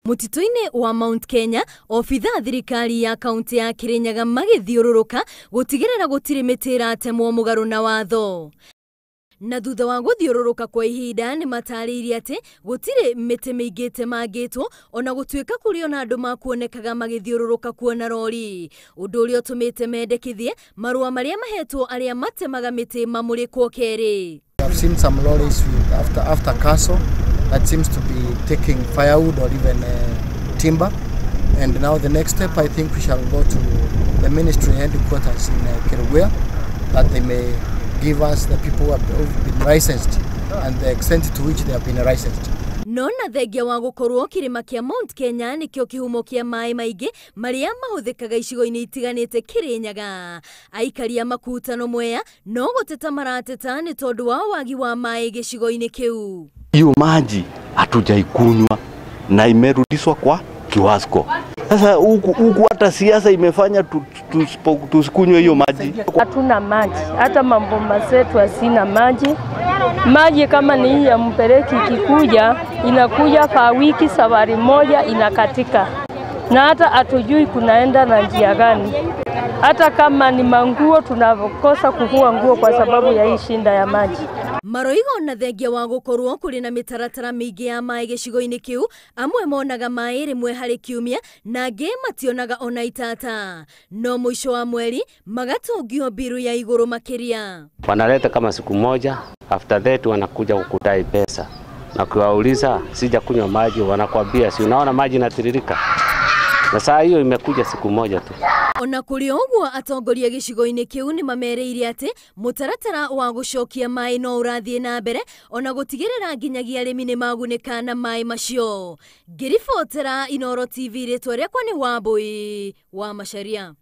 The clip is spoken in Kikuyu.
Mũtitũ-inĩ wa Mount Kenya, obitha thirikari ya kaunti ya Kirinyaga magĩthiũrũrũka gũtigĩrĩra gũtirĩ mĩtĩ ĩratemwo mũgarũ na watho. Na thutha wa gũthiũrũrũka kwa ihinda nĩ matarĩirie atĩ gũtirĩ mĩtĩ mĩingĩ ĩtemangĩtwo, ona gũtuĩka kũrĩ ona andũ makuonekaga magĩthiũrũrũka kuona rori, ũndũ ũrĩa ũtũmĩte mendekithie marũa marĩa mahetwo arĩa matemaga mĩtĩ mamũrĩkwo kerĩ. I've seen some lorries with after castle that seems to be taking firewood or even timber. And now the next step, I think we shall go to the ministry headquarters in Kerugoya, that they may give us the people who have been licensed and the extent to which they have been licensed. No na thengia wa gũkorwo kĩrĩma kĩa Mount Kenya nĩkĩo kĩhumo kĩa maĩ maingĩ marĩa mahũthĩkaga icigo-inĩ itiganĩte Kirinyaga, aikari a Makutano Mwea no gũteta marateta nĩ tondũ wa wagi wa maĩ gĩcigo-inĩ kĩu. Hiyo maji hatujaikunywa na imerudishwa kwa Kiwasco. Sasa huku hata siasa imefanya tusikunywe hiyo maji. Hatuna maji, hata maboma zetu hazina maji. Maji kama ni hii ya mpereki ikikuja, inakuja kwa wiki safari moja inakatika. Na hata hatujui kunaenda na njia gani. Hata kama ni manguo tunakosa kufua nguo kwa sababu ya hii shinda ya maji. Maroigo na thengia wa gũkorwo kũrĩ na mĩtaratara mĩingĩ ya maĩ gĩcigo-inĩ kĩu, amwe monaga maĩ rĩmwe harĩ kiumia na angĩ mationaga ona itata, no mũico wa mweri magatũngio mbiru ya igũrũ makĩria. Wanaleta kama siku moja, after that wanakuja kukudai pesa, na kuwauliza sija kunywa maji, wanakuambia si unaona maji inatiririka, na saa hiyo imekuja siku moja tu. Ona kũrĩ ũguo atongoria gĩcigo-inĩ kĩu nĩ mamereire atĩ mũtaratara wa gũcokia maĩ no ũrathiĩ na mbere ona gũtigĩrĩra nginyagia arĩmi nĩ magunĩka na maĩ macio. Ngĩribotera Inooro TV, rĩtwa rĩakwa nĩ Wambui wa Macharia.